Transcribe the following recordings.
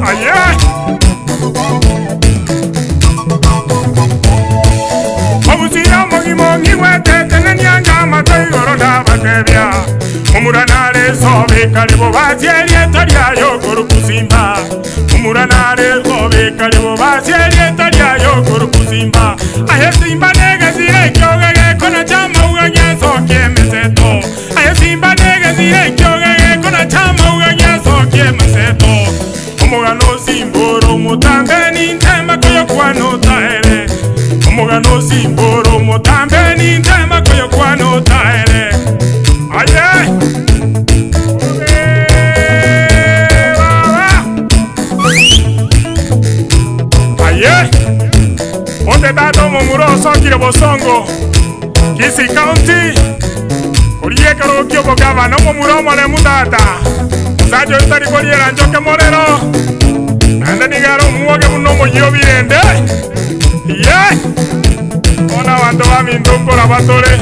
Aye! Obusia omogima ong'igwete tenenia ng'amato igoro nabatebia, Momura nare esobe kare bobasie erieta riaye okorokwa Simba. Momura nare esobe kare bobasie erieta riaye okorokwa Simba. Aye Simba negesire ekioge gekonacha amauga giasokia emeseto. Aye Simba negesire ekioge gekonacha amauga giasokia emeseto. Omogano osimbore omotambe nintema koyokwana otaere. Omogano osimbore omotambe nintema koyokwana otaere. Aye! Obe baba! Aye! Onde tata omomura osokire bosongo, Kisii County, koria ekerogo ki'obogavana omomura omoremu tata. Omosacha oyo tari koriera nchoke morero, naende nigo are omwoge buna omoyio o birende. Ye! Bono abanto baminto nkoraba tore.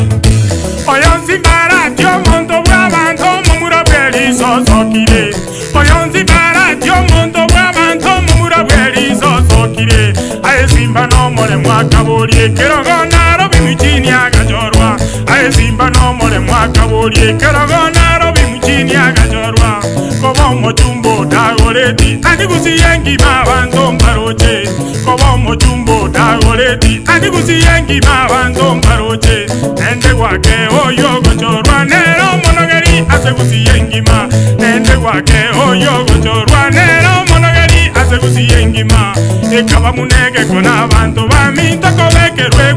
Oyo nsimbarati omonto bw'abanto omomura bw'eriso osokire. Oyo nsimbarati omonto bw'abanto omomura bw'eriso osokire. Aye simba nomoremo akaboria ekerogo naro bimuchini agachorwa. Aye simba nomoremo akaboria ekerogo naro bimuchini agachorwa. Koba omochumba otagoreti andi gusiya engima abanto mbaroche. Koba omochumba otagoreti andi gusiya engima abanto mbaroche. Nende gwake oyo ogochorwa nere omonogeri ase gusiya engima. Nende gwake oyo ogochorwa nere omonogeri ase gusiya engima. Ekaba buna egekone abanto baminto kobekerwa.